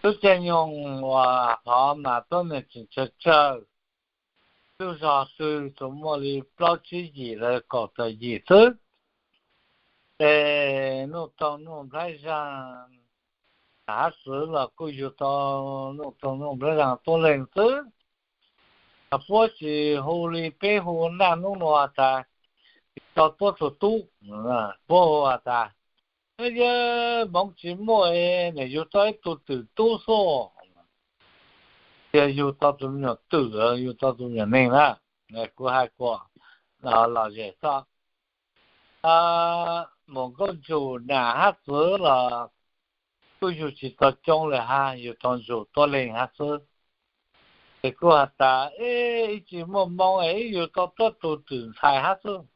Tub Caij Nyoog uas qhov mas tuab neeg tseem tsawg tsawg, lub zog twg tsuas muaj li plaub tsib yim los kaum tawm yim xwb. Ces Nuj Toog Nuj Nplhaib Zaag, hab xwv los kuj yug tau Nuj Toog Nuj Nplhaib Zaag tuab leeg xwb. Ho puab tsis hu li peb hu naj nub nua tas tsis tau tuab tug tub, puab hu has tas, Yog moov tsis muaj, nim yug tau ib tug twm tub xwb, ces yug tau tus me nyuam twm, yug tau tus me nyuam neeg na. Kuv hais kuas lom zem xwb. Mus nkauj ntsum nam hab xwv los kuj yug tsis tau coob li hab, yug tau ntsum tuab leeg hab xwb. Ces kuj has tas, Ib tsis muaj moov es ib yug tau tuab tug twm ntxhais hab xwb.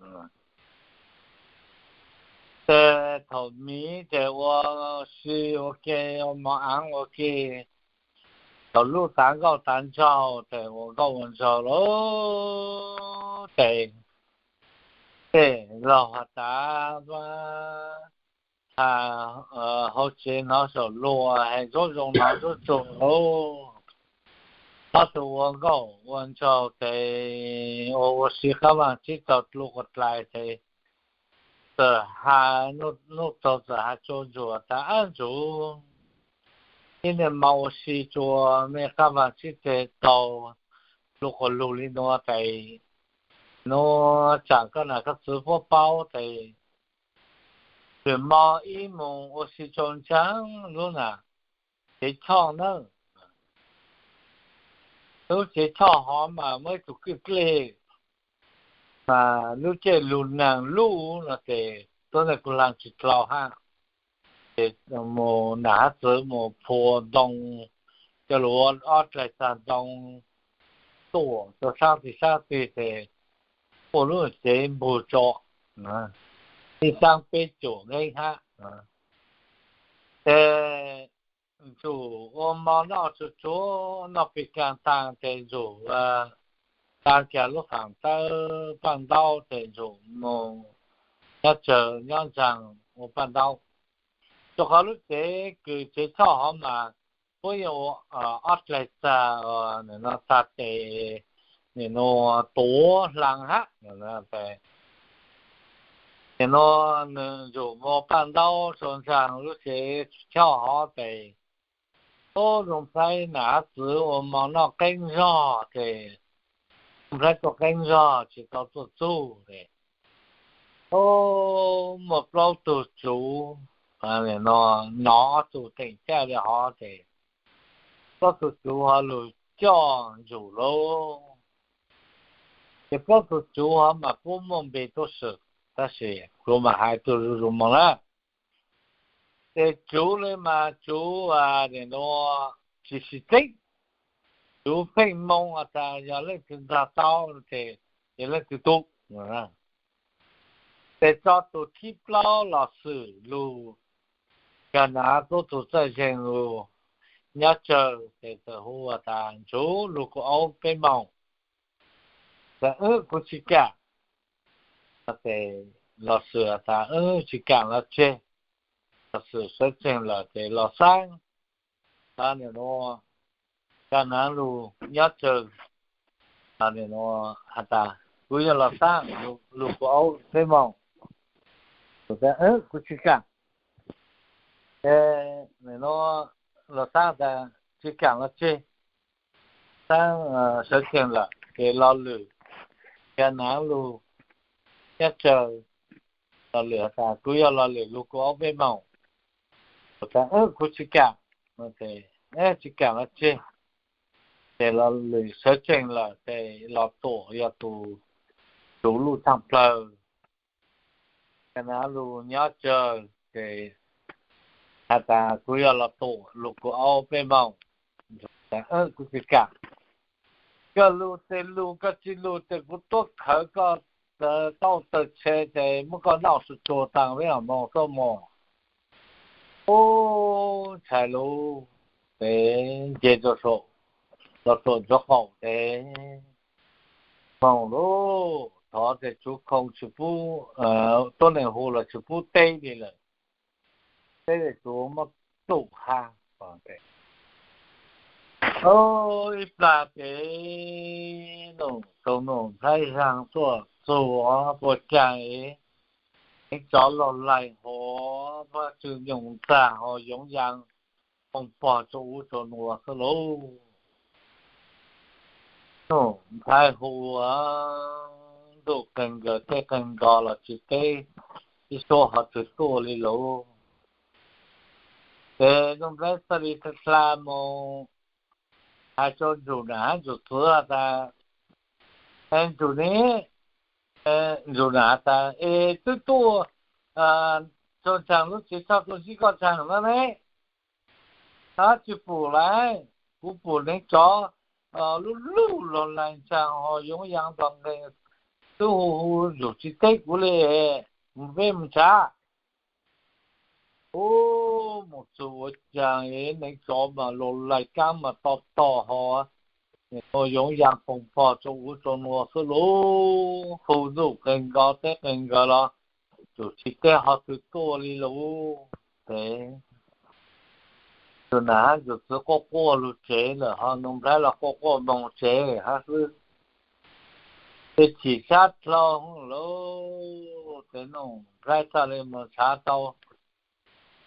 Ces thaum miv ces ua si ua ke, ua mov aav ua ke, thaum lub tav nkauj tav nraug ces ua nkauj ua nraug lawm ces, ces laug has tas, hauv tsev hnov saum luag, hais zaub zoo hnov zaub tsuag lauj. Ob tug ua nkauj ua nraug ces ua ua si qab vaaj tsib taug dlua quas dlais ces txawm has, Nuj Toog txawm has rua Ntsum tas, Ab Ntsum, ib niaj hmo ua si rua mej qab vaaj tsib teg taug dlua quas lug li nua ces, nuav tsaam koj nam koj txwv puab paub ces lwm hmo ib moog ua si rua ntsaag lub nam tsev choj nawb. Lub tsev choj hov mas muaj ib tug kwj dlej, mas lub caij lug naag luj no ces tuab neeg kuj laag tsis dlhau hab. Ces mus nam hab txwv mus phua ntoo, coj lug ua ob dlaig txag ntoo tuam rua saab tig saab tig ces ua lub tsev npug tso, ib saab peb cum nqeeb hab. Ces Ntsum ua mov noj tsuag tsuag, noj pis kaag taag ces Ntsum taa kiag lub faam tawb paj ntaub ces Ntsum mus nyob tsawg nyob ntsaag ua paj ntaub. Rua qhov lub tsev kws tsev choj hov mas puab yeej ua ob dlaig txag, nim no txag tes, nim no tuav hlaang hab. Nim no Ntsum mus paj ntaub rua ntsaag lub tsev choj hov ces, ub, Nuj Nplhaib nam hab txwv ua mov noj qeeb zog ces Nuj Nplhaib tuaj qeeb zog tsis tau tuaj txug ces, ub, muaj plaub tug tsuv, nim no nov ob tug teem caij li hov ces plaub tug tsuv hov lug coj Ntsum lauj. Ces plaub tug tsuv hov mas puab muaj npe tuab si, tab sis kuv mam hais tug zuj zus moog na. Ces tsuv le mas tsuv nim no tsis sib txeeb, tsuv pheej moo has tas yog leej twg nrug tau ces, ces leej twg tu. Ces tso tug thib plaub los xwm lug, kag nav tuab tug txawj zeeg lug nyob tsawg ces txawm hu has tas, Ntsum, lug kuv aub peb moos. Ces, Wb, kuv tsis kam. Ces los xwm has tas, Wb, tsis kam los tseg. Los xwm sawv tsees lawm ces los xaab, nim no kag nav lug nyob tsawg, nim no has tas, Kuv yuav los xaab, lug kuv aub peb moos. Wb, kuv tsis kam. Ces nim no los xaab tas, Tsis kam los tseg. Xaab sawv tsees lawm ces los lwm, kag nav lug nyob tsawg, los lwm has tas, Kuv yuav los lwm lug kuv aub peb moos. Wb, kuv tsis kam. Tsis kam los tseg. Ces los lwm sawv tsees lawm ces los tuam yog tus tsuv luj thaaj plawg. Kag nav lug nyob tsawg ces has tas, Kuv yuav los tuam lug kuv aub peb moos. Wb, kuv tsis kam. Koj lug ces lug, koj tsis lug ces kuv tuab khawv koj taub taw tshe ces muab koj noj tsuag tsuag taag peb moos tuaj moog. Ub, ntshai lug, ces nce rua saum, los tuam ntsuav qaum ces moog lug thov ces tsuv khoo tsis pub, tuab neeg hu los tsis pub teb li lawm. Teb le tsuv muab txum hab. Ib plag ces Nuj Txoov Nuj Nplhaib Zaj tuaj txug puas caag es neev tsov lug laig huv, muab tswm nyoog tag ho yoov yaa foom pog rua ub rua nuav xwb lauj. Nuj Nplhaib hu ntuj qeeg nkaws teb qeeg nkaws los tsis teb ib suab hov twg tuaj li lauj. Ces Nuj Nplhaib txhaj li dlha moog has rua Ntsum nam hab Ntsum txiv has tas, Ntsum ne, Ntsum nam has tas, es twb tuaj rua ntsaag lub tsev tshoj tuaj ntsib koj ntsaag no ne, tab tsis pum lawm, kuv pum neev tsov lub lub lug laig ntsaag ho yoov yaa nplog nqeeg xwb, hu hu Ntsum tsis teb kuv li, peb moog ntshav. Ub, moog txug ua caag es neev tsov mas lug laig kaab mas to to ho, ho yoov yaa foom pog rua ub rua nuav xwb lauj. Hu ntuj qeeg nkaws teb qeeg nkaws los Ntsum tsis teb hov twg tuaj li lauj. Ces Ntsum nam hab Ntsum txiv quaj quaj lug tsev lawm, ho Nuj Nplhaib los quaj quaj moog tsev hab xwb. Ces chim sab dlhau lauj, ces Nuj Nplhaib txhaj li moog ntshav tau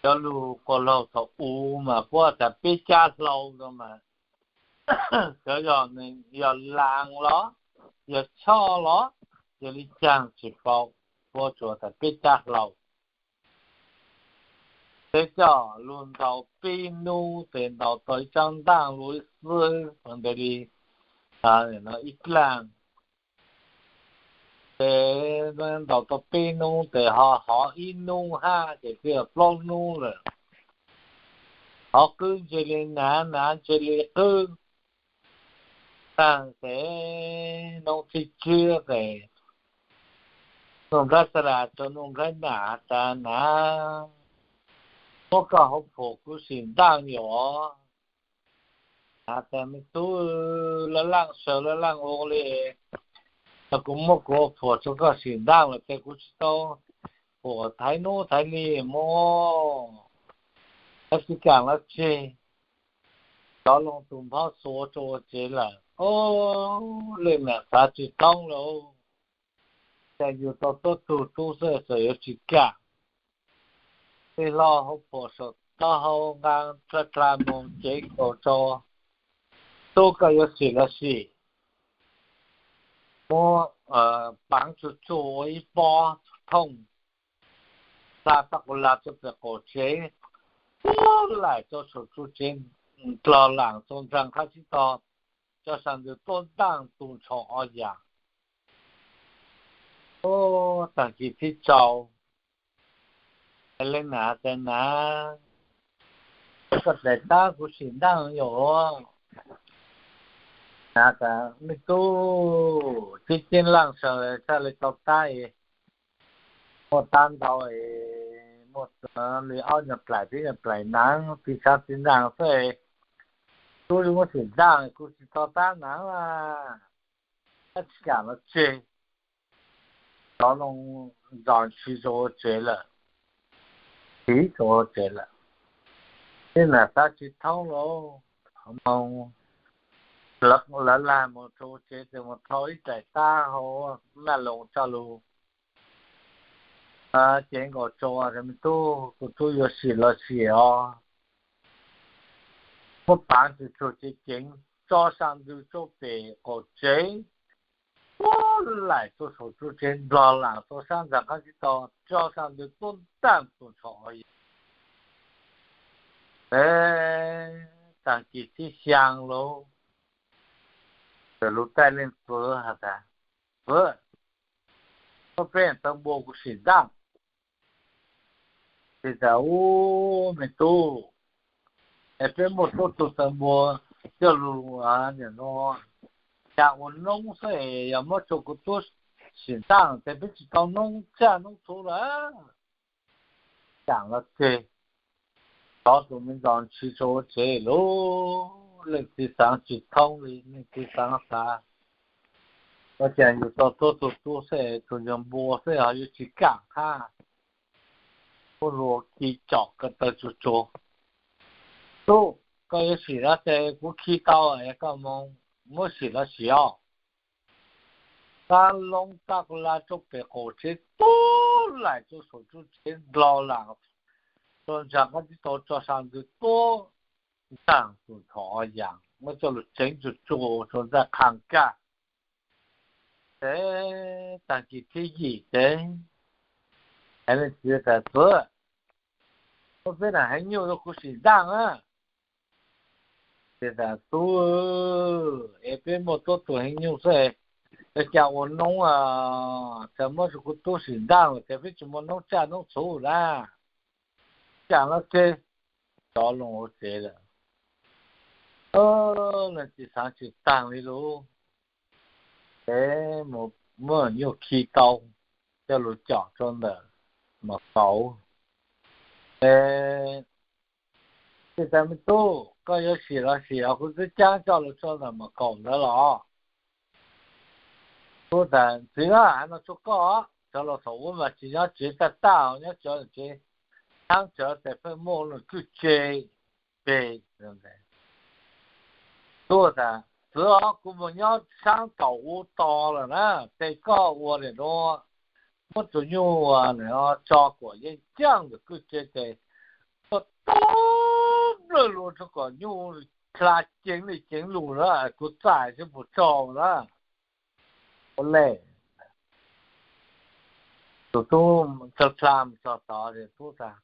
cov lug quas laug thaum u mas puab tas peb cab hlau no mas, cov yog, yog laas los yog choj los yog li caag tsis paub, puab tsuas tas peb cab hlau. Ces coj lug ntaus peb nub, ces ntaus tau ib tsaab ntaaj lug ib xwb ntawd li ib dlaag. Ces ntaus tau peb nub ces ho hov ib nub hab ces twb yog plaub nub lawm. Hov qwb ntseg li nav, nav ntseg li qwb. Taag ces nub thib tsib ces Nuj Nplhaib txhaj li has rua Nuj Nplhaib nam has tas, Nam, muab koj hauv phuam kuv sim ntaaj yom. Has tas, Me tub, laj laaj saw laj laaj ua li, yog kuv muab kuv hauv phuam rua koj sim ntaaj lawm ces kuv tsis tau phuam thaiv nub thaiv li mog. Koj tsis kaam los tseg. Rov loo tus nphob xuav rua ua tsev lawm. Ub, leej nam xav tsis thoob lauj. Ces yug tau tuab tug tub xwb txawm yuav tsis kaam. Tej hlo hauv phuam saum taub hau nqaa dlha dlha moog tsev kaum rau. Tub, koj yuav sim los sim. Muab paav tsuj tsuj ua ib pob thooj, dlha toj qab lag rua pem qaum tsev, puag laim rua saum tsuj tsev, ndlog laam rua ntsaa qab tsib tog, coj sab ntws tuab ntaaj tu nrho ob yaam. Ub, taag kis thib rau, leej nam tas, Nam, koj daim tab kuv sim ntaaj yom. Nam tas, Me tub, tib tib laaj saw txhaj li tau tab es, muaj tab ntau es, muaj li ob nyuag plaim peb nyuag plaim naav, tib sab tib ntaaj xwb es, tub yuav muab sim ntaaj kuv tsis tau tab naav, tab tsis kaam los tseg. Rov loo ntsos ntshis rua ua tsev lawm, ntshis rua ua tsev lawm. Leej nam xav tsis thoob lauj, moog, lawv lag moog rua ua tsev ces moog thau ib daim tab hauv maj loos coj lug ceev nkaus rua, Me tub, kuv tub yuav sim los sim os. Muab paav tsuj tsuag ceev ceev, tso sab ntws rua pem qaum tsev, puag laim rua saum tsuj tsev, ndlog laam rua sab ntsaa qab tsib tog, tso sab ntws tuab ntaaj tu nrho ob yaam. Taag kis thib xyaa lauj, txawm lug taij leej txiv has tas, Txiv, muab peb taw npua kuv sim ntaaj. Txiv tas, Ub, me tub, es peb muaj tuab tug taw npua coj lug, cas ua noob xwb es yog muab rua kuv tub sim ntaaj ces peb tsis tau noob tsaj noob txhu lawm. Kaam los tseg, rov tus me ntxos ntshis rua ua tsev lauj. Leej txiv xaav tsis thoob li, leej txiv xaav xav, ua cas yug tau tuab tug tub xwb, tug nyuag npua xwb ho yuav tsis kaam hab. Muab lug ci com ko taw tsuag tsuag, Tub, koj yuav sim no ces kuv khi tau, koj mus muab sim los sim os. Tab loob tab laj rau pem qaum tsev tuaj laim rau saum tsev nplaus lam, rau ntsa qab tib tau tso sa ntws tuaj ntaag tus nthov yas muab coj lug tseev tsuag tsuag rau ntaj qha kag. Ces taag kis thib yim ces hais leej txiv tas, Txiv, muab peb daim heev nyuj rau kuv sim ntaaj na. Ces tas, Tub, es peb muaj tuab tug heev nyuj xwb, ua cas ua noob, tas muab rau kuv tub sim ntaaj lawm ces peb tsis muaj noob tsaj noob txhuv na. Cas no ces rov loo hauv tsev lawm. Leej txiv xaav tsis taag li lug, ces muab nyuj khi tau, coj lug com rau ntawm mas kaum. Ces, Txiv tas, Me tub, koj yuav sim los sim os, kuv twb caab coj lug rau ntawm mas kaum ntawd los. Tub tas, Txiv, hais no rua koj, cov laus thaum ub mas tsis nyob tsev taj taj, nyob tsev thaab tsawv tes pheej muaj lub kwj tse peg. Tub tas, Txiv os, kuv mus nyob saab kaum u to lawm na, ces koj ua le nuav, muab tug nyuj tso kuam yeej caaj ntawm kwj tse ces tuaj tub nplawg lug rua kom nyuj dlha ceev le ceev lug na, kuv txais seb puas tsau na. Ua le, tus tub dlha mus txog tod, tub tas,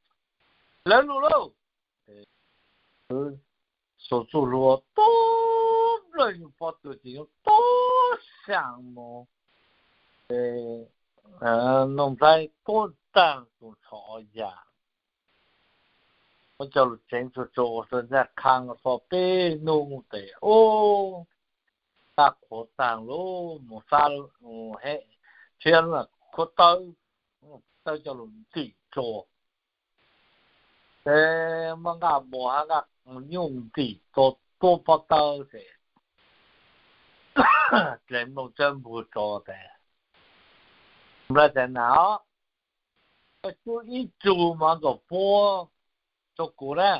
Lawv lug lauj. Xus txuj hlua tub nplawg nyuj pob tw ces nyuj tub saam mus, ces Nuj Nplhaib tub taag tus nthov yas muab coj lug tseev tsuag tsuag rua ntaj qha fo peb nub tes ub, qab qhuav taag lug mus xab, thiab khuav tawb, tawb coj lug ntim tsua. Ces muab nqaj muas hab nqaj nyuj ntim tsua tuab pob tawb ces dlev nplooj tsawb npug tsua tes, Nplhaib tas, Nam, koj cub ib tsug mov ntxuam puab rua kuv na.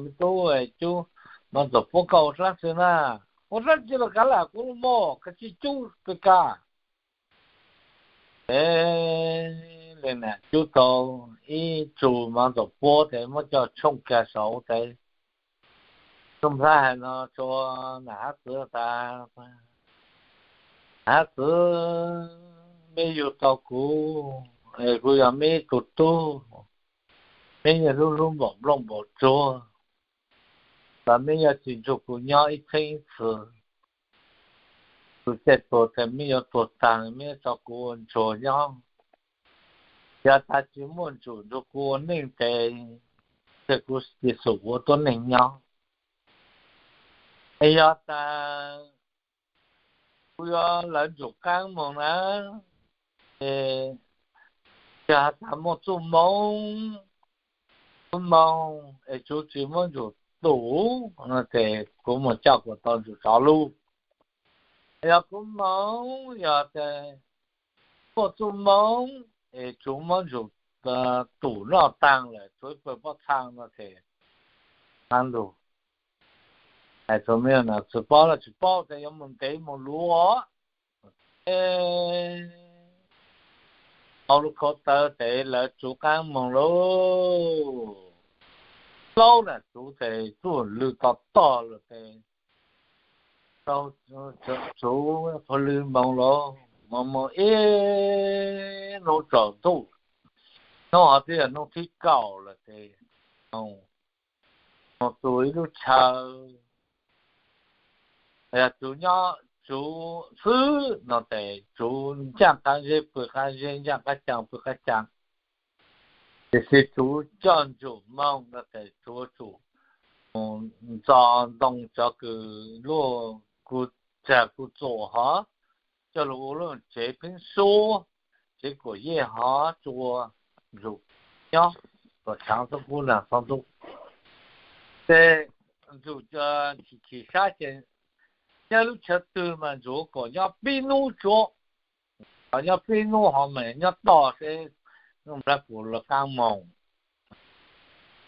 Me tub, cub mov ntxuam puab koj ua dlaab tsi na? Ua dlaab tsi los kav lam kuv lub mog, koj tsi cub pes kag. Ces le nam cub tau ib tsug mov ntxuam puab tes muab coj tshooj kag saud tes, Nuj Nplhaib hais no rua nam hab txwv tas, Nam hab txwv, meb yug tau kuv, kuv yog meb tug tub, meb yeej hlub hlub npaum nplooj npaum tsuag, los meb yuav tsi nrug kuv nyob ib txheeb ib txhis. Kuv tej tuag tes meb yuav tuag taag, meb tso kuv ua ntsuag nyob. Yog tas tsi muaj ntsum nrug kuv ua neej tes, tes kuv tsi xum ua tuab neeg nyob. Es yog tas kuv yuav lawv ntsum qaab moog na, es yog tas muaj txuj moo, txuj moo es tsuv tsi muab ntsum tum no tes kuv moog coj kuas tau ntsum tsov lug. Yog kuv moog, yog tas muaj txuj moo es tsuv muab ntsum tum noj taag lawm tsuv ib pawg pob txhaa no tes, qaab lug. Hais rua meb tsi paub los tsi paub tes yuav moog ntev moog luv os. Au lub khau taw tes lawv tsuv qaab moog lauj. Plaub nam tsuv tes txuj lwg to tog lawm tes tau tsuv phaw lwg moog lauj. Moog moog ib hnub tsaus ntuj, hnub hov twb yog hnub thib kaum lawm tes moog txug ib lub chaw, yog tsuv nyob tsuv xwb no tes tsuv ncaaj qaab zeb pw qaab zeb, ncaaj qaab caa pw qaab caa. Tiam sis tsuv coj ntsum moog no tes tsuv tsum ntxo ntoo cov kws luaj kuv tsag kuv txuas hov, coj lug ua lub tsev pheeb suab, tsev kuam yej hov, tsuv ntsum nyob, tuam tshaav txhob kub nag txhob ntub. Ces ntsum chim chim sab ces nyob lub chaw twg mas ntsum kom nyob peb nub tsuv, nyob peb nub hov mas nyob toj seb Nuj Nplhaib puas lawv qaab moog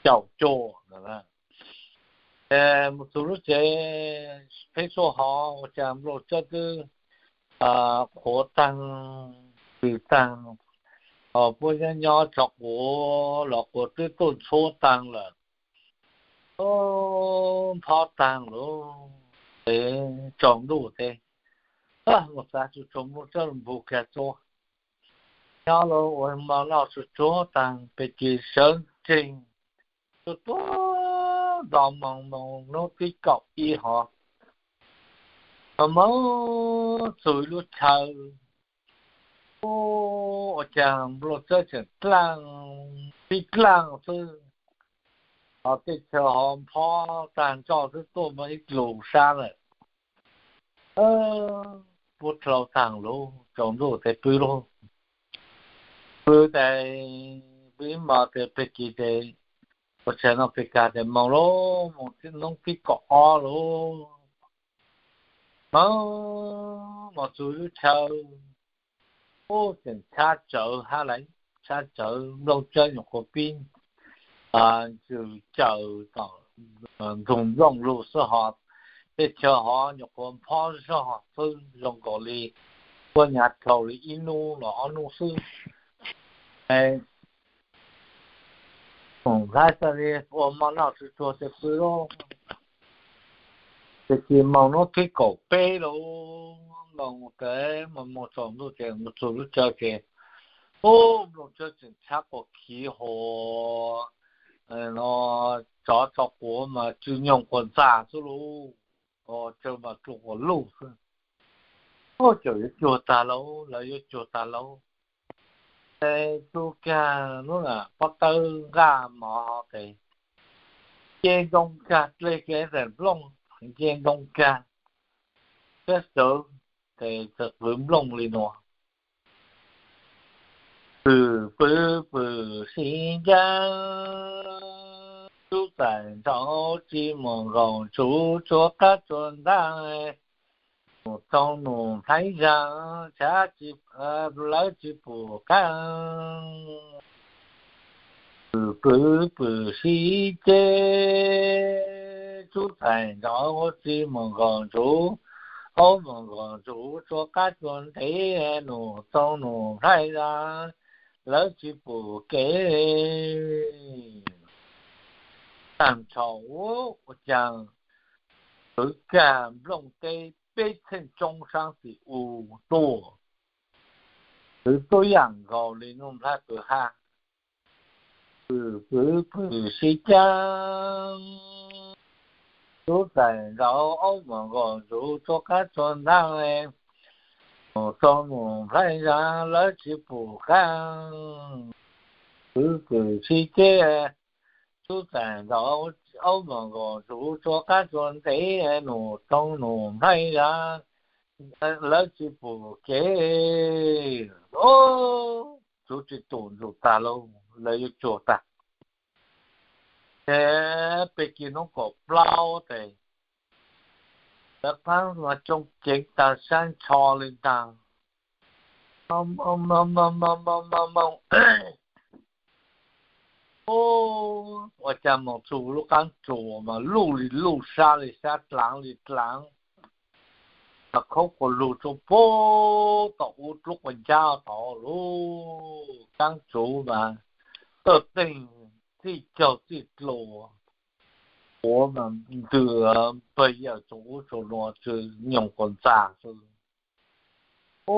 caum cuag. Mus txug lub tsev, peb suab hov ua cas nplooj tsawb twb qhuav taag, tws taag, puab nyob nyob tso quav los quav twb tuaj ntxhuab taag lawm, nphob taag lawm. Ces tsaus ntuj tes mus xav tsuag tsuag nplooj tsawb npug kag tsua, nyob los ua mo noj tsuag tsuag taag pes kis sawv ntseg, tsuag tsuag nto moo moog hnub tim kaum ib hov, moog moog txug lub chaw, ua cas nplooj tsawb tseem dlaaj, tib dlaaj xwb, hos tej chaw hov nphob taag ntsoj xwb, tuaj moog ib lug sab lawm. Puab dlau taag lug, tsaus ntuj tes pw lug, pw tes pw ib mo tes pes kis tes ua tshais noj pes kag tes moog lug, moog hnub tim kaum ob lug, moog moog txug lub chaw, ub, tseem tshab tsawv hab lais, tshab tsawv, nplooj tsawb nyuam qhuav pib ntsws cawm tom ntug nplooj lug xwb hos, tej chaw hov nyuam qhuav nphob zog xwb, zoo nkaus li puab nyav dlhau li ib nub los ob nub xwb. Mus nqaij txawj li ua mo noj tsuag tsuag tes pw lug, tes kis moog hnub tim kaum peb lug, moog tes moog moog tsaus ntuj tes mus txug lub chaw tes, ub, nplooj tsawb tseem tshab quas khiv hos, no, tsov tso quav mas tsw nyoog quas ntxag xwb lauj, tsawb mas tsw quas luj xwb. Ub, caum yuav cuag tag lauj, lawv yuav cuag tag lauj. Tes txug kag hnub na pob tawb nqaj mov tes nce ntoo kag dle kiag tes nplooj, nce ntoo kag, sab sawv tes txawm qw nplooj li nuav: Pw pw pw sib ncaab, tsub txais nrau tsi mus nkaus ntsuv tsua qab tsua ntaab, nus tau nus nplhaib zag, tshav lawv tsi pum qaab. Pw pw pw sib ceg, tsub txais nrau tsi mus nkaus ntsuv, aub mus nkaus ntsuv tsua qab tsua ntev, nus tau nus nplhaib zag, lawv tsi pum kev. Tag nrho ua cas kwv kag nplooj teb peb txheej tsoob sab tim u tuaj, kwv tub yaam nkaus li nuj nplhaib pw hab. Pw pw pw sib cab, tsub txais nrau aub mus nkaus ntsuv tsua qab tsua ntaab, nus tau nus nplhaib zag, lawv tsi pum qaab. Pw pw sib ceg, tsub txais nrau aub mus nkaus ntsuv tsua qab tsua ntev, nus tau nus nplhaib zag, lawv tsi pum kev. Tsub tsi tum ntsum tag lauj, lawv yuav cuag tag. Ces peb kis hnub kaum plaub tes lawv qaab mas tsoo ceev tag sab ntsho li ntag. Ua cas moog txug lub qaab tsuas mas luj li luj sab li sab dlaav li dlaav, mas khaub quas lug tsua puag tom ub dlub quas ncab tod lug. Qaab tsuas mas tawj teeg txij caug txij dlua, quav mas ntws npawg yawm txug ub txug nuav tsw nyoog quas ntxag xwb.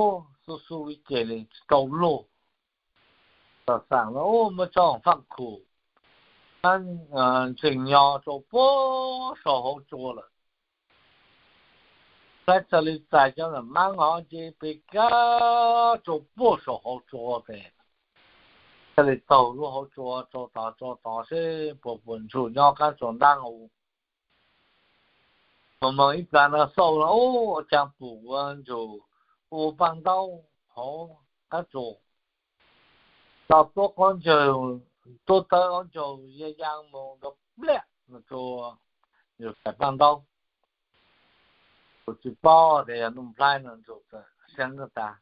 Ub, xub xub ib ce li tsi tau luj. Tam xaam no ub muab tsob faaj khum ntseeg nyo rua puag saum hauv tsua lawm. Saib txawg li txais cov nam maab hov nce pes kag tsua puag saum hauv tsua tes, txawg li taug lub hauv tsua tsua tod tsua tod seb puas puas ntsuj nyob qaab tsua ntaab u. Moog moog ib plag no xauj no ub, ua caag pum ua ntsuj ua paaj ntaub hauv qaab tsua. Tau tuab qaub ncaug, tuab tawb qaub ncaug ya yaa moog rua pliaj no tsua, ntsuj txais paaj ntaub. Ntsuj tsi paub tias yog nuj nplhaib no ntsuj txawm seev tas,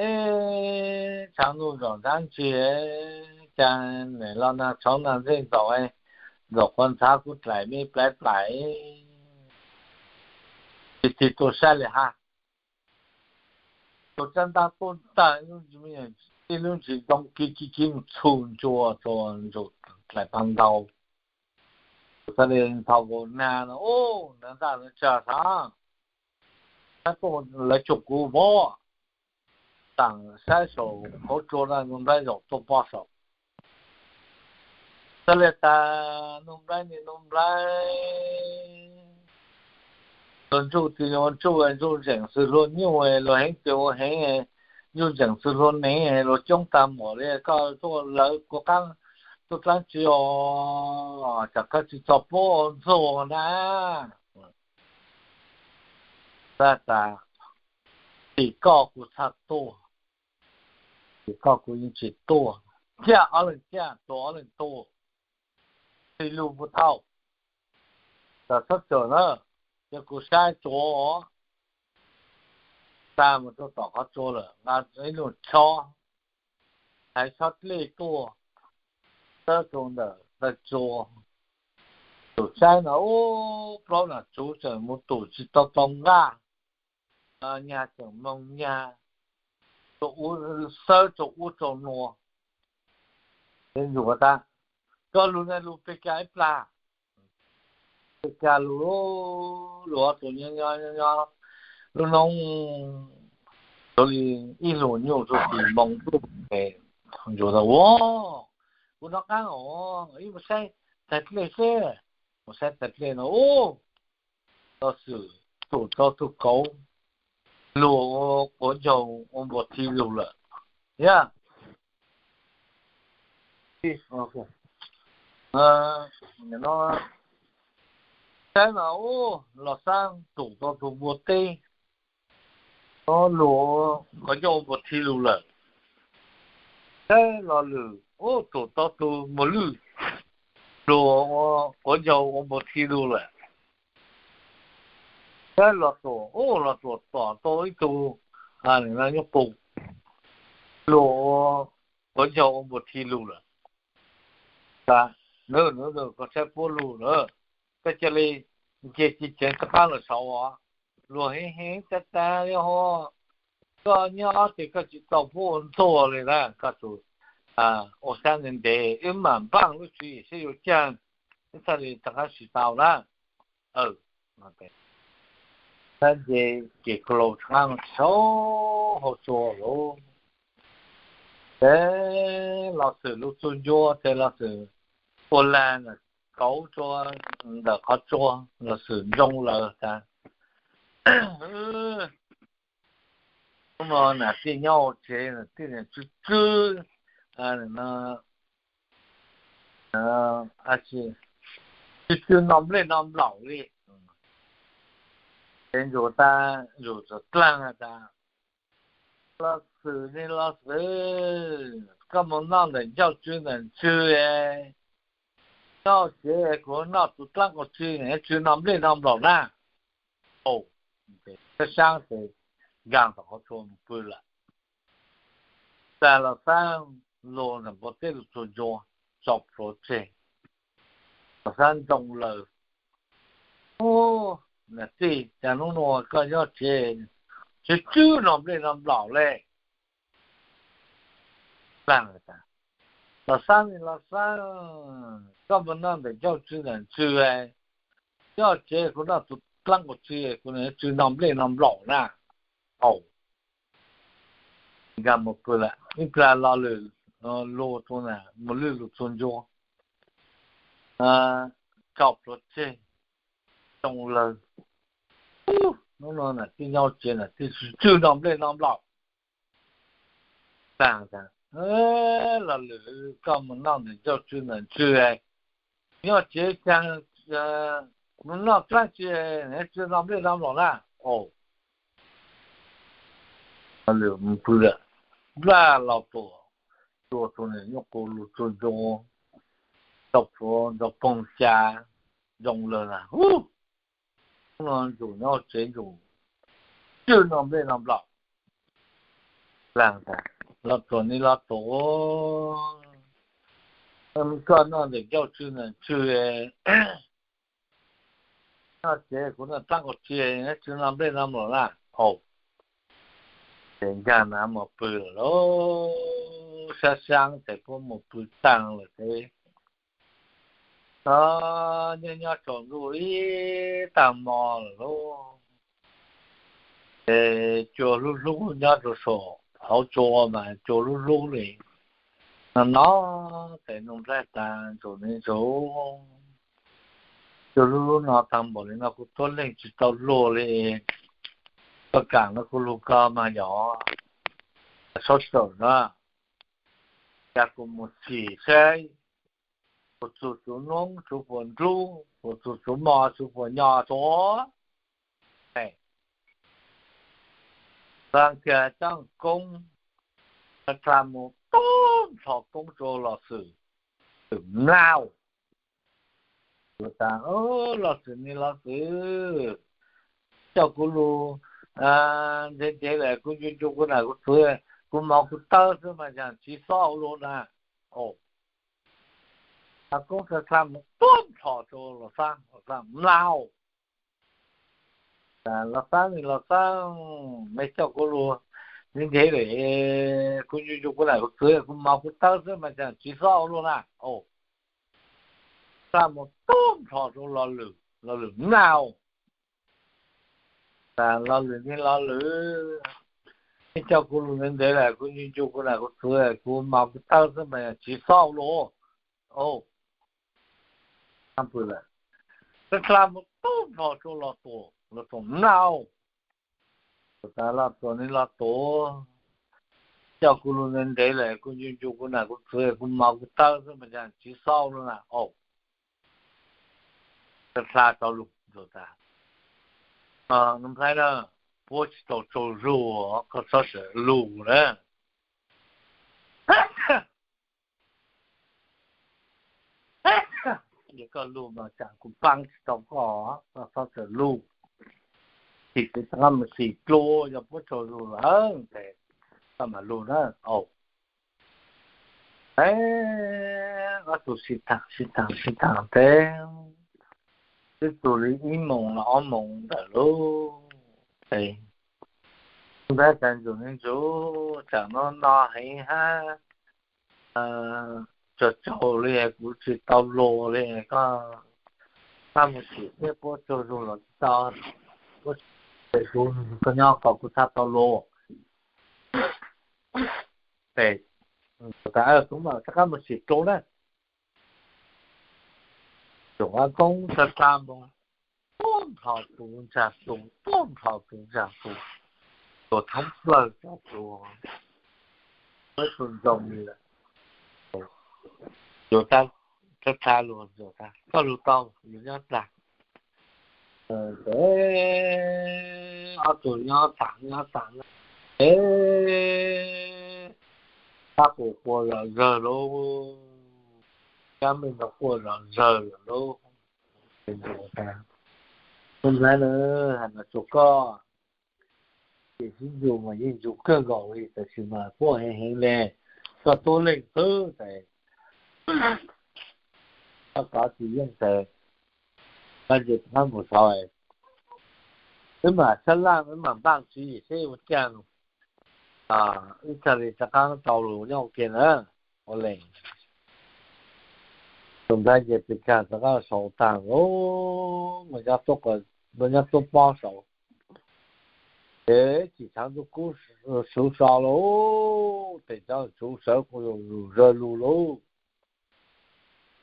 eb, tshaav ntuj zaum ntsab ntsig, caag nws los nag tshauv nag ntseg ntxaum, zaum qhov ntxhab kuv dlaim me plaib plaim, tsis tig tuaj saib li hab. Tus tsab ntaj tuaj tag, ib lub ntsis ntoo kiv kiv kiv mus txhu ncua rua Ntsuj dlaim pag ntau. Tus xab li nthos nkaus nag no, ub, nag ntaj no tsag sav, saib tuaj lawv cuag kuv mog. Taam saib saum qhov tsua na, Nuj Nplaib zaum tuaj pob saum. Xab li tas, Nuj Nplaib ne Nuj Nplaib, luag ntsuj tes ua ntsuj, ntsuj ntseem xws luag nyuj, luag heev tes ua heev, ntsuj ntseem xws luag neev, luag coob tag npaum li, koj tuaj lawv kuv qaab tuaj dlaab tsi os, tsam koj tsis txaus puab ua ntxuag na. Xab tas, tim koj kuv txhaj tuaj, tim koj kuv yeej tsis tuaj. Ciaj ob leeg ciaj, tuam ob leeg tuam, txij lug puag thaum, txhob txawm na, yog kuv saib tsua, tag mus rau tom qhov tsua lawm, nqa ib lub chob, hais chob dlej tuaj, txawb rau ntawm taw tsua. Tus saib no, ub, plaub nam tsuv tseem mus tum tsis tau tau nqaj, nyag tseem moog nyag, xawb rau ub rau nuav. Ces Ntsuj tas, koj lug na lug pes kag ib plag, pes kag lug, lug tus nyob nyob nyob, lub noob, xws li ib lub nyuj rua tim moos tuaj, Ntsuj tas, ua, kuv nov qaab os, ib mus saib tag dlej seb. Mus saib tag dlej no, ub, los xwm tum tau tug kauv luag ua quav ncaug ua npuas thi lug lawm. Yog, saib no, ub, Los Xab tum tau tug npua teb luag ua quav ncaug ua npuas thi lug lawm. Saib Los Lwm, ub, tum tau tug npua lwj luag ua quav ncaug ua npuas thi lug lawm. Saib Los Tuam, ub, Los Tuam tom tau ib tug nyuj qus luag ua quav ncaug ua npuas thi lug lawm. Tas, koj saib puab lug lawm, koj ca le nce ceev ceev rov qab los saud os. Luag heev heev tas tas li hos, koj nyob ces koj tsis txaus puab ua ntxuag li na, koj tsum ua sab ntev ntev wb mam npaaj lub tswv yim saib yuav caag, wb txhaj li rov qab sis tau na. Sab nce ces kuv laus rov qab saud hauv tsua lawm. Ces Los Xwm lug txug ncua ces Los Xwm ua lag ntawm kauv tsua, ntawm qhov tsua, Los Xwm ntsoo lawm tas, hnub no nam tij nyob hauv tsev, nam tij tsw tsw, tsw tsw noj nplej noj nplaum li. Ces Ntsuj tas, Ntsuj txawm dlaag tas, Los Xwm ne Los Xwm, koj mus noj ntawm ncauj tsw ntawm ntswg, nyob hauv tsev kuv noj tus dlaab qaum tsw, tsw noj nplej noj nplaum na. Sab sab ces nkaag tom qhov tsua mus pw lawm. Tas Los Xab lug ntawm npua teb lug txug ncua, tso plhuav tseg. Los Xab ntsoo lawm, ub, nam tij, cas hnub no koj nyob tsev tsw tsw noj nplej noj nplaum le. Los Xab ne Los Xab, koj mus noj ntawm ncauj tsw ntawm ntswg, nyob tsev kuv noj tus dlaab qaum tsw, kuv tsw noj nplej noj nplaum na. Au, nkaag mus pw lawm. Ib plag Los Lwm lug tus nam npua lwj lug txug ncua, tso plhuav tseg, ntsoo lawm. Hnub no nam tij nyob tsev nam tij tsw tsw noj nplej noj nplaum. Tas tas, Los Lwm, koj mus noj ntawm ncauj tsw ntawm ntswg, nyob tsev caag, mus noj dlaab tsi tsw noj nplej noj nplaum na. Au, Los Lwm mus pw lawm. Nplaj Los Tuam, tua tus nam nyuj qus lug txug ncua, tau plhuav ntawd poog ca, ntsoo lawm na. Hnub no Ntsuj nyob tsev Ntsuj tsw noj nplej noj nplaum. Los Tuam ne Los Tuam, Koj noj ntawm ncauj tsw ntawm tsw, noj tsev kuv noj txaab qau tsia, tsw noj nplej noj mlom na. Ces ncaag nav mus pw lawm lauj, sab sab ces puab mus pw taag lawm ces, nyob nyob tsaus ntuj ib taag mo lawm lauj, ces cua hlub hlub nyob rau saum hauv tsua mas cua hlub hlub li no no, ces Nuj Nplhaib tas ntsuj ni ntsuj, cua hlub hlub no taag npaum li no kuv tuab leeg tsi tau luag li. Koj kaam no kuv lug koj mas yog sab sawm na, cas kuv mus txhim saib, puas txug tsuv noob tsuv puas nrub, puas txug tsuv mos tsuv puas nyo tsuv. Tag kis coj koob, tag kis mus tub nplhos koob rua Los Xwm, Xwm mlaug. Kuv tas, Los Xwm ne Los Xwm, coj kuv lug ntev ntev lawm, kuv ncu ncu kuv nam kuv txwv, kuv mos kuv tawb xwb mas yog tsi xob ua luaj na. Tag koob tag kis mus tub nplhos rua Los Xaab, Los Xaab mlaug. Los Xaab ne Los Xaab, mej coj kuv lug ntev ntev lawm, kuv ncu ncu kuv nam kuv txwv, kuv mos kuv tawb xwb mas yog tsi xob ua luaj na. Tag mus tub nplhos rua Los Lwm, Los Lwm mlaug. Los Lwm ne Los Lwm, mej coj kuv lug ntev ntev lawm, kuv ncu ncu kuv nam kuv txwv, kuv mos kuv tawb xwb mas yog tsi xob ua luaj. Tag kis mus tub nplhos rua Los Tuam, Los Tuam mlaug. Los Tuam ne Los Tuam, coj kuv lug ntev ntev lawm, kuv ncu ncu kuv nam kuv txwv, kuv mos kuv tawb xwb mas yog tsi xob ua luaj na. Tag kis tau lug tas, Nuj Nplhaib na, puab tsi tau tsaug zug, koj txhob txawm lug na. Yog koj lug mas tsam kuv paab tsi tau koj, koj txhob txawm lug. Txhim kuv rov qab mus txhim dlua, yog puab tsaug zug lawm ces koj mam lug na. Ob tug sib thaam sib thaam sib thaam tes, twb tug li ib moos los ob moos ntawm lub, Nuj Nplhaib tas ntsuj ni ntsuj, tsam no no heev hab, tsaug tsaug li kuv tsi tau lug li, koj, koj mus txhim seb puab tsaug zug los tsi tau, puab tsaug, koj nyob kom kuv txhaj tau lug. Tes, kuv mam rov qab mus txhim dlua na. Tsuas qab koob tag tag mus, tuab nplhos tus ntsag tus, tuab nplhos tus ntsag tus, tus thoob plawg tso tus, muab tus ntsoog li lawm. Tsuas tag, tag lug, koj lug tau, lug nyob tag. Ces ob tug nyob tag nyob tag, ces kab quas quas zom zawg lauj, kab me ntoo quaj zom zawg lawm lauj. Nuj Nplhaib na, has mas tsuas koj, ces sib ncu mas yeej ncu kawg nkaus li, tab sis mas quaj heev heev li, koj tuab leeg xwb ces koj kov tsis yeej ces koj ces rov qab mus saud, wb mam sab laj wb mam npaj tswv yim seb ua caag, ib txhia li rov qab tau lug nyob ua ke na. Ua le, Nuj Nplhaib ces pes kag rov qab saud tag lauj, nyob tuab pob saud. Ces tsim tshav ntuj kub suv so lauj, tes cov tsuv sawv quas zom zawg lug lauj.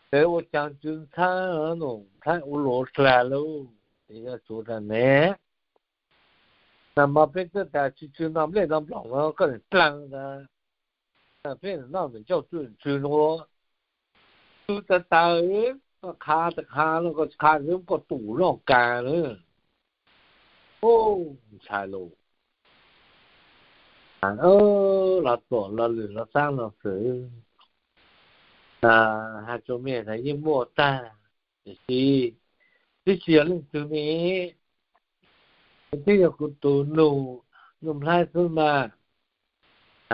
Ces ua caag tsw ntxhab, Nuj Nplhaib ua luaj dlaag lauj, ces yog tsuv tas ne, nag hmo peb twb tas tsw tsw noj nplej noj nploom no koj niam dlaag tas, peb noj ntawm ncauj tsw tsw nuav, tsw tas tas, koj qha tas qha no, koj qha xwb koj tum noj kag na. Ntshai lauj. Los Tuam, Los Lwm, Los Xaab, Los Xwm, has rua mej tas yeej muaj tag, tiam sis twb tsis yog leej twg ne, twb yog kuv tus nus, Nuj Nplhaib xwb mas.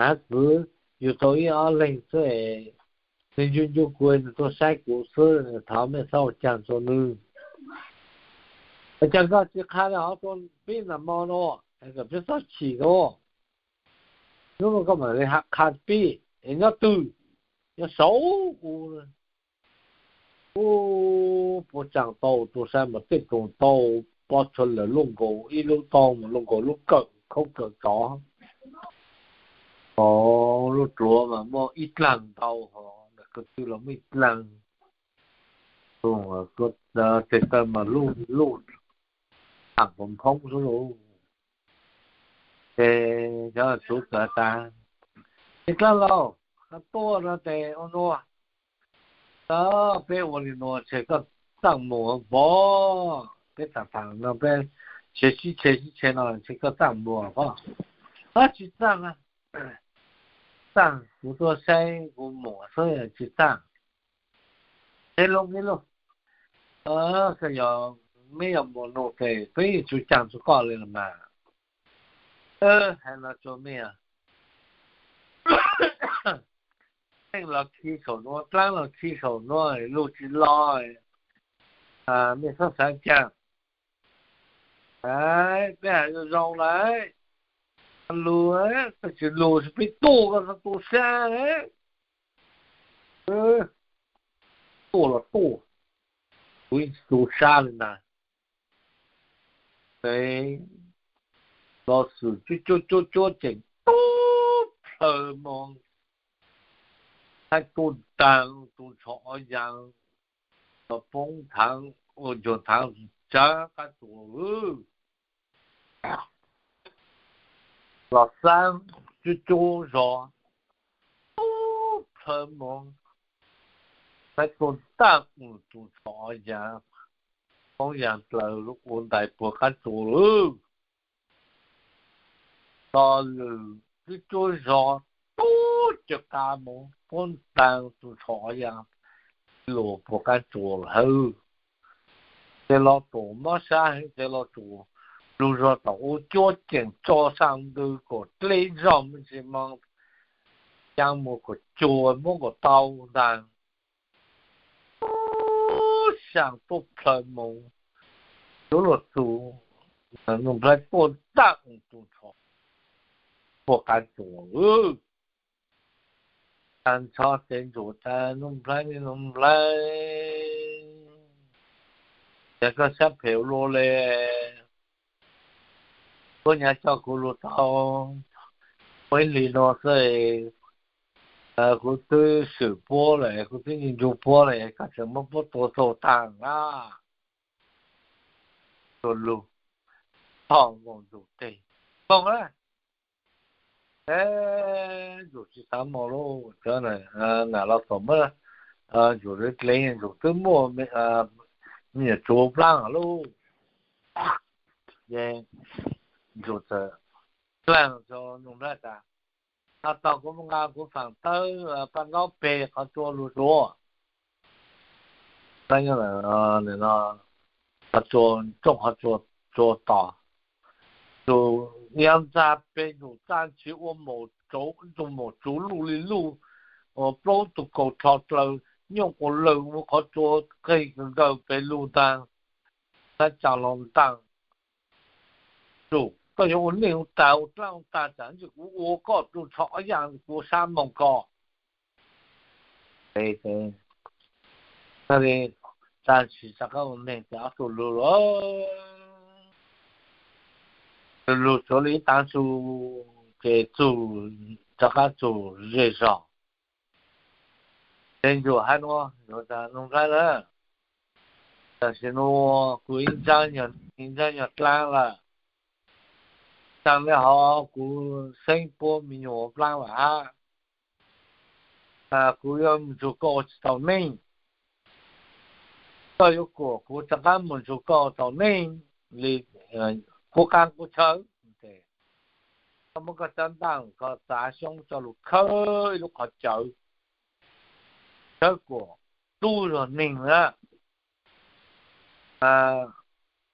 Hab kuv yug tau ib ob leeg xwb es Nws ncu ncu kuv, nws tuaj saib kuv xwb, thov mej txhob ua caag rua nws. Ua caag koj tsi qha le hov rua peb nag mo no, kom peb txhob chim no. Nub no koj mam le qha peb, es nyob twg? Nyob saud kuv. Ub, puab tsaam tau tus saib mas tej tus tau pob txha lawm lub nkaus ib lub tau mas lub nkaus lub kawm khaub kawm tsov. Hov lub duav mas muaj ib dlaag ntau, hov ntawm ko tw los muaj ib dlaag. Tes taw mas luj luj, taam pov nphoob xwb lauj. Ces cov txwv txawm tas, Tij Dlaab Laug, koj tuaj no tes ua nuav, peb ua li nuav ces koj txaaj mus pov, peb txaam txaam no peb tshe sib tshe sib tshe no ces koj txaaj mus pov. Ab, tsi txaaj, txaaj, kuv tuaj saib kuv muam xwb, tsi txaaj. Tes lug ib lug, koj yog, meb yog muam nuj tes peb yeej tsi caag rua koj li los mas. Hais no rua mej, teej los khi saum nuav, dlaab los khi saum nuav, lug tsi lo, mej txhob xaav caag. Peb has zoo lawm, lug, koj tsi lug peb tuaj koj txhob tu sab. Tuaj los tuaj, kuv yeej tsi tu sab li ntag. Ces los xwm cuab cuab cuab cuab ces tub plhaw moog, thaib tuaj taag tus ntsho o yaas, los poob thaav, ua ncuag thaav tsaav qaab tsuas lawm. Los xaab cuab cuab zog, tub plhaw moog, thaib tuaj taag tus ntsho o yaas, poob yaas dlaws ua ntais puag qaab tsuas lawm. Los lwm cuab cuab zog, tub cov qab moog poob taag tus ntsho o yaas, luas puag qaab tsuas lawm hawb. Ces los tus mob sab heev ces los tus lug zog tom ub cuab ceem tso saam ntws kom dleb zog me ntsis moog, caa mus kom cuag muab kom tau ntag. Saam tuaj plhaw moog, yuav luag txug, Nuj Nplhaib tuaj taag tus ntsho puag qaab tsuas lawm. Taag nrho ces Ntsuag tas, Nuj Nplhaib, Nuj Nplhaib, cas koj sab phem ua luaj le? Puab nyam coj kuv lug tau ua ib hlis no xwb, kuv twb swm puab lawm, kuv twb ncu ncu puab lawm, koj tseem muab puab tua txaug taag na. Ntsuag lug, tho nkaus Ntsuag teg, Koog na, Ntsuag tsi xaav moog lauj, nam los tom muab Ntsuag dlev, Ntsuag twb muaj me nyuam tsuv plaab lauj. Ces Ntsuag txawm dlaag rua Nuj Nplhaib tas, Tog, kuv moog nqa kuv faam tawb paj ntaub peg qhov tsua lug tsuav. Qhov tsua, rooj qhov tsua tos. Tus yog ntxag peg num txaj ntshis ua maum tsuv, tus maum tsuv luj li luj, plaub tug kaus rho dlaws, nyuj quas lawg ua qhov tsua qig kawg nkaus peg lug taag. Tab tsaa los ntaag, Ntsuag, koj yuav ua neej ua taag ua dlaab ua tag tsam ntsis kuv ua koj tus ntsho o yaas kuv sab moog koj. Tag ntshis rov qaab ua neeg ces ob tug lug lug, lug lug tsuav li ib taav su, ces txug, rov qaab txug zej zog. Ces Ntsuag hais nuav, Ntsuag tas, Nuj Nplhaib na, tam sim nuav kuv ib ntsab nyuag dlaab lawm, taag le hov kuv xeeb puab me nyuam plaab lawm hab. Kuv yuav mus nrug koj ua tsi tau neej. Koj yuav kuam kuv rov qaab mus nrug koj ua tau neej li qub qaab qub chaw. Koj muab koj tsab ntaj koj txav xyoob coj lug khawb ib lub qhov cawv, khawb kuam tub zog neeg na.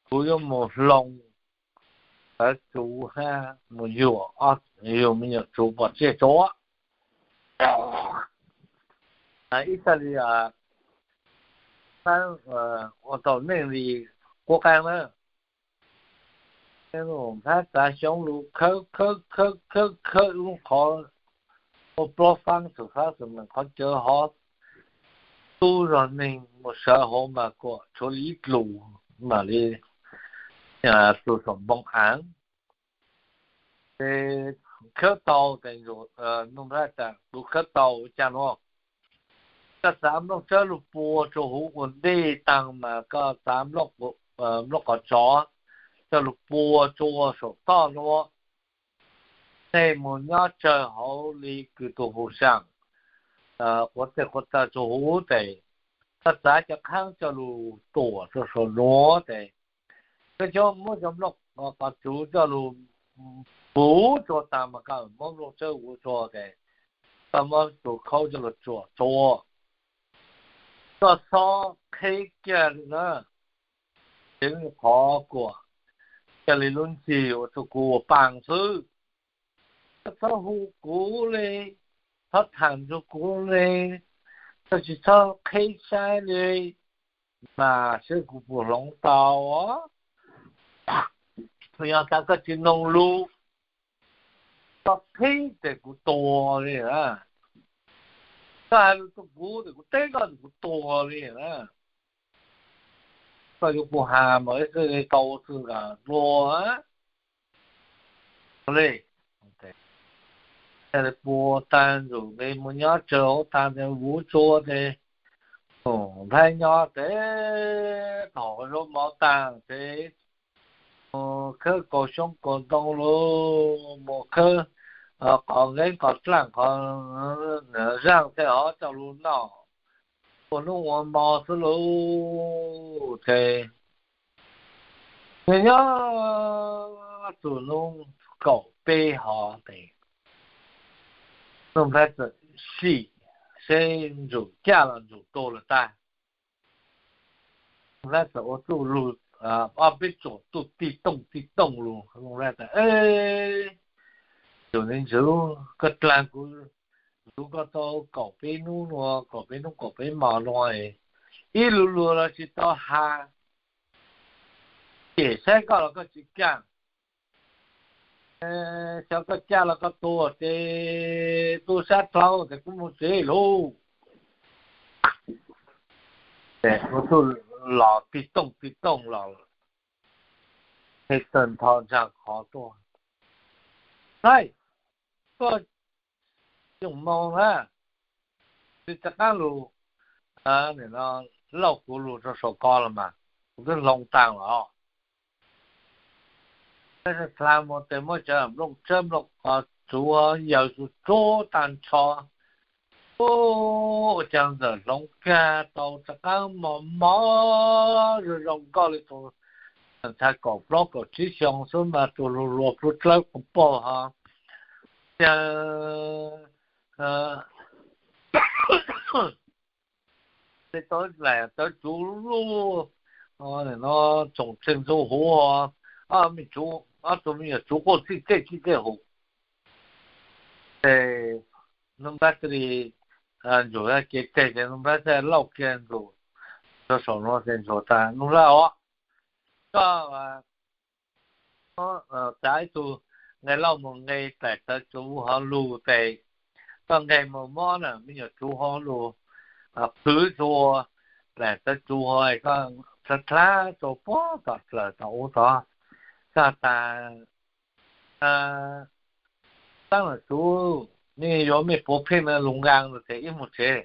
Kuv yuav mus hloov tawv tsuv hab mus yuam, yuam me nyuam tsuv pov tseg tsuav. Ib txhia li ua tau neej li qub qeeb na. Nplhaib txav xyoob lug khawb khawb khawb khawb khawb lub qhov ua plaub faab xwm faab xwm meem qhov cawv hov, tub zog neeg mus sawv hauv mas kuam tshuav li ib dlus mam li tus saum npoo av. Ces khawb tau ces Nuj Nplhaib tas, kuv khawb tau ua cas no, koj txav nplooj tsawb lug pua tsua huv ua ntej taag mas koj txav nplooj qos tsov coj lug pua tsua saum toj nuav. Nej mus nyob tsawg hauv li kws tug hu saam quav tej quav taw tsua huv tes, koj txav cov qhaab coj lug tuam rua saum nuav tes, koj cov muab cov nplooj qos tsuv coj lug puv tsua taag mas koj muab nplooj tsawb huv tsua tes, koj muab tus khaub coj lug tsuam tsua. Koj xob qheb kiag li na, tseev qhov kuam kiag li lub ncig ua rua kuv ua paas xwb. Koj txhob hu kuv li, txhob thaam nrug kuv li, koj tsi txhob qheb saib li, mas saib kuv puas hloov tau. Yog tas koj tsi noog lug, koj qheb tes kuv tua li na. Koj has lug rua kuv tes kuv teb koj tes kuv tua li na. Koj yuav kuv has mas ib xwb tau ua xwb nkaus dlua li. Pua taag ntsum tes mus nyob tsawg hauv taag tes huv tsua tes, Nplhaib nyob tes thaum zaub mov taag tes mus khawb kaus xyoob kaus ntoo lug, mus khawb qos nqeeb qos dlaaj qos zaaj tej hov coj lug noj ua nub ua mo xwb lug. Ces nyob nyob txug nub kaum peb hov tes Nuj Nplhaib txawm sim seb ntsum caj los ntsum tuag lawm tag. Nuj Nplhaib txawm ua txuj lug ob peb tsuam tuj tij tooj tij tooj lug. Nuj Nplhaib tas, Ntsum ne ntsum, koj dlaag kuv, kuv koj tau kaum peb nub nua, kaum peb nub kaum peb mo nua, ib lug lug los tsi tau has, cem saib koj los koj tsi kaam. Xyov koj caj los koj tuag ces tu sab dlhau tes kuv mus tsev lug. Tes ua txuj los tij tooj tij tooj los, tawg ntho ntsaag qhov tuaj. Haib, koj yooj moog na, tsi rov qaab lug, lauj kuv lug rua saum ko los mas kuv twb hloov taag los. Dlha mus tes muab cov nplooj tsawb nplooj qos tsuv yaws tsuag tsuag taag nrho. Ua caag ntxawm hloov kag tau rov qaab mos mos zoo zoo nkauj li tug ntxhais kaum plaub kaum tsib xyoo xwb mas tus lug luas plub dlawb quas paug hov. Caag tau dlaim tawv tsuv luj, tsoom tsheej ntxuj huv, ob tug me nyuam tsuv quaj txij txej txij txej huv. Ces Nuj Nplhaib thiaj li, Ntsum ces teg ces Nuj Nplhaib thiaj lauj kiag Ntsum rua saum nuav ces Ntsum tas, Nuj Nplhaib os, koj txav ib tug nqe lauj mus nqe dlaim tawv tsuv hov lug tes, koj nqe mus mob na me nyuam tsuv hov lug, qhwv tsua dlaim tawv tsuv hov, koj dlha dlha tsua puag tom dlaim tom ub tod, koj tas, Taab lawm tsuv, mej yuav mej puav pheej na lug nqaa lug tes ib mus tsev.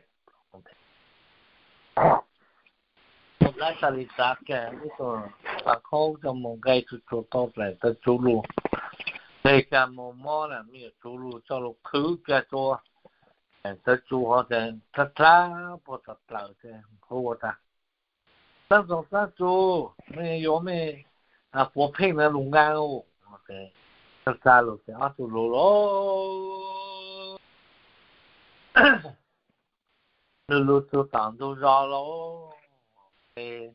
Nuj Nplhaib txhaj li txav kiag ib tug pas khaub coj mus nqe tsuag tsuag tau dlaim tawv tsuv lug, nqe kiag mus mob na me nyuam tsuv lug coj lug qhwv kiag tsua dlaim tawv tsuv hov tes dlha dlha puag tom dlaim tes hu ua tas, Taab tsoom taab tsuv, mej yuav mej puav pheej na lug nqaa. Txhaj txhaj lug tes ob tug lug lug, lug lug txug tom ntug zos lawm, ces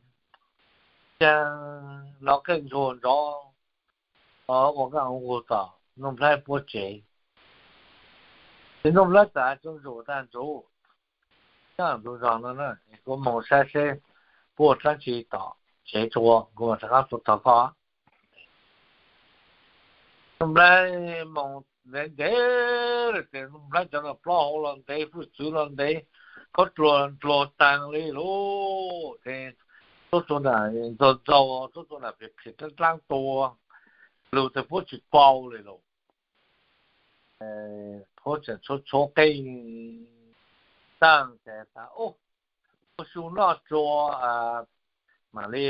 los qeej ntsuag nrov ua nqaaj ua nqug tom Nuj Nplhaib puab tsev. Ces Nuj Nplhaib txawm has rua Ntsum tas, Ntsum, nyob ntug zog no na, kuv moog saib seb puab ua dlaab tsi tom tsev tso, kuv mam rov qaab tuaj thov koj. Nuj Nplaib moog ntev ntev lawm ces Nuj Nplaib cov nram plaub hau los ntev, hwj txwv los ntev, khaub dluag dluag taag li lawm ces tub tug nam ntxaug ntxaug, tub tug nam phem phem dlaab dlaab tua, lug tes puab tsis paub li lawm. Puab tseem tshuav tshuav qeej taag ces tas, ua su noj tsua, mam li,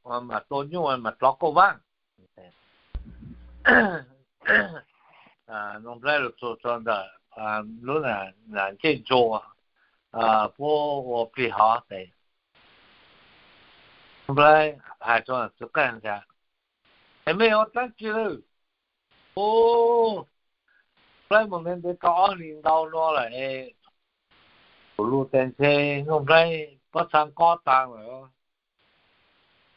mam tua nyuj mam rov kauj vaab. Nuj Nplaib lug txug rua ntawm lub ncej ntsua, puab ua plig hov ces Nuj Nplaib has rua txwv qeej tas, es mej ua dlaab tsi lawm? Ub, Nplaib moog ntev ntev tau ob hlis ntau nua lawm es, kuv lug tes ntshe Nuj Nplaib pob txha nqob taag lawm,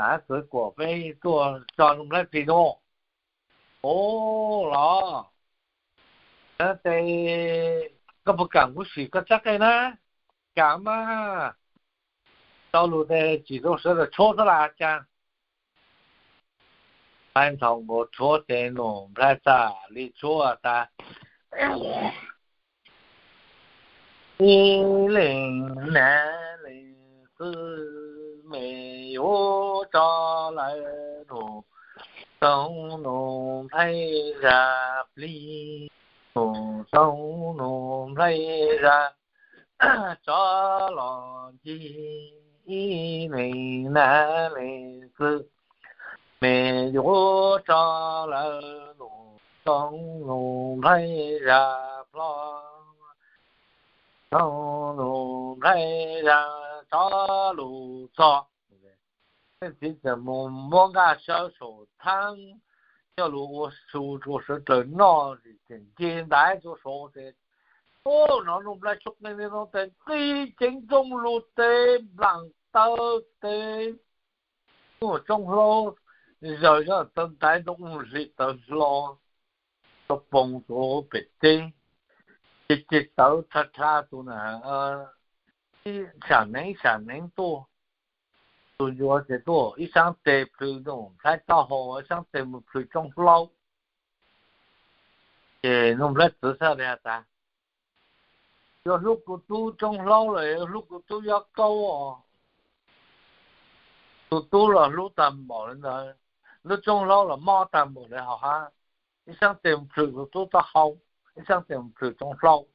nam txwv kuam peb tuaj tso Nuj Nplaib plig nua. Ub los, tes koj puas kaam kuv sim koj txhab qeej na? Kaam mas. Rau lug tes tsim rau sawv daws tshuab xwb las cas. Nplaib nthaus nkaus tshuab ces Nuj Nplaib txhaj li tshuab tas, ib leeg nam leej txwv, mej yuav tso lawv Nuj Toog Nuj Nplaib zaj plig, Nuj Toog Nuj Nplaib zaj tsov los ncig, ib leeg nam leej txwv, mej yuav tso lawv Nuj Toog Nuj Nplaib zaj plho, Toog Nuj Nplaib zaj tsov lug txog. Leej txiv txawm mus muab nqaj sawb saum thaab coj lug ua su rua sawv daws noj, tseem nce ntaiv rua saud tes, ub, hnov Nuj Nplaib tshuab qeej li no tes nqis ceev nrooj lug tes nplaam taw tes, ub, tsoob hlaub zaws zog taw ntaiv nrooj hli tawv hlo, tau poob rua pem teb, ces ces tawv dha dha tus na, sam neeb sam neeb tuaj, tus ncua ces tuaj ib saab tes plhws Nuj Nplaib taub hau, ib saab tes mus plhws tsoob hlaub. Ces Nuj Nplaib txwv txhaj li has tas, yuav hlub kuv tub tsoob hlaub los yuav hlub kuv tub yob kaub os. Tus tub los hlub tag npaum li ntawd, lub tsoob hlaub los mob tag npaum li hov hab, ib saab tes mus plhws tus tub taub hau, ib saab tes mus plhws tsoob hlaub.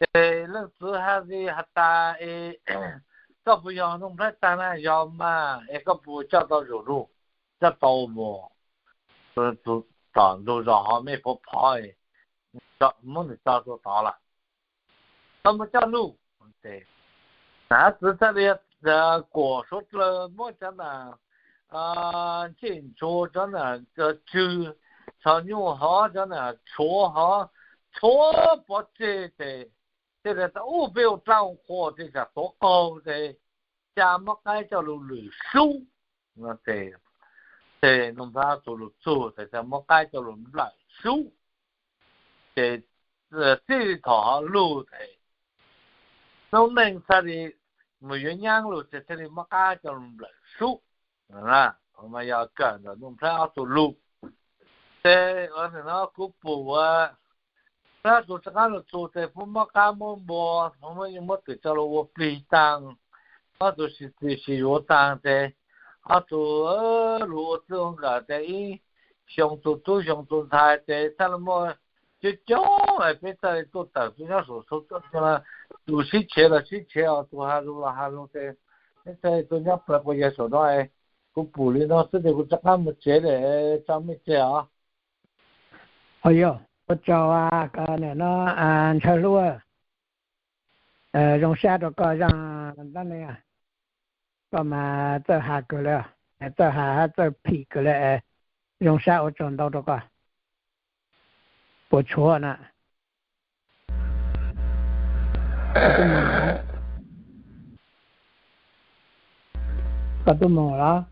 Ces leej txwv has li has tas, es koj puas yog Nuj Nplaib tag na? Yog mas. Es koj puas coj tau zuj zus? Coj tau mas. Tom ntug zos hov mej puab phov, muab nws tso rua tod lawm. Koj muab coj lug. Nam txwv txhaj li kuam suav dlawg muab cov nam ncej ntsua, cov nam tswg, tsho nyuj hov, cov nam tshuav hov, tshuav pov tseg tes, thiaj li tas, ub, peb ua dlaab ua qhua tes tsam tuav qaug tes, ca muab qaib coj lug lwm sub. Ces Nuj Nplaib ob tug lug txug tes ca muab qaib coj lug nplawm sub. Ces txij li thaum hov lug tes noob neej txhaj li mus yuav nyaab lug ces txhaj li muab qaib coj lug nplawm sub. Mas yog kawm ntawm Nuj Nplaib ob tug lug. Ces ua ntawm no kuv pum ua, Nplaib ob tug rov qaab lug txug tes puab muab qaib muab npua, muab twm coj lug ua plig taag, ob tug sib txwv sib yuav taag tes ob tug lug ua txij ua nkawm tes ib xyoo tug tub xyoo tug ntxhais tes txhaj li muaj coob coob es peb txhaj li tuaj tawm tuaj nyob saum, tus sib tshev los sib tshev os, tus has lug los has lug tes peb txhaj li tuaj nyob plawv quas yawg saum no. Kuv pum li no xwb tes kuv rov qaab mus tsev lawm, tso mej tseg os. Yog, ua tsaug, no Ntshaw Hlub, zoo sab rau koj zaaj dlaab neeg, koj mas txawj has kawg li, txawj has hab txawj phim kawg li. Zoo sab, ua tsaug ntau rau koj. Puas tshuav na? Koj tub moog los?